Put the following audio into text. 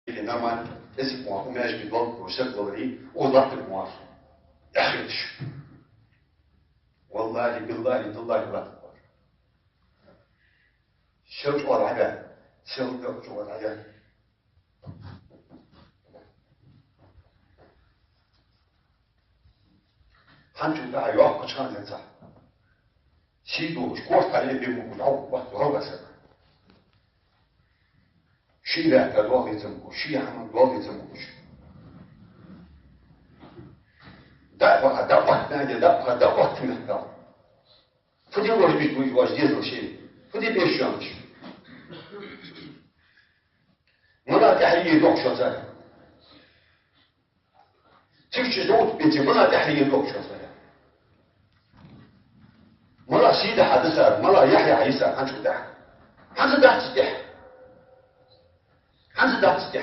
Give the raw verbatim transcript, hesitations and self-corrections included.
Или нормально. Если б мо, у меня же бит вал, у всех говори, у латты б мо. Я хрен. Валлахи, биллахи, таллахи, латты б мо. Сел чӀоагӀа хьаба. Сел чӀоагӀа хьаба. Хьанчул тӀехьа йоккхача хана денз. Сий долаш, корта хьале бе мукъу, дӀа вахта гӀалгӀа саг. Ший лаьтта доагӀа ца мукъу, ший хӀама доагӀа ца мукъу. ДӀа а ваха, дӀа а отта, наде, дӀа а ваха, дӀа а отта мехкал. Фу де лош бит буй ваш дезал ший? Фу де беш шоанаш? Мала тӀехьа е дохк шо царга? Цигача зовут бинце, мала тӀехьа е дохк шо царга? Мала сий дахьа да цар, мала яхь яхьа йисар хьанчул тӀехьа? ХӀанз дац тӀехьа. ХӀанз дац тӀехьа.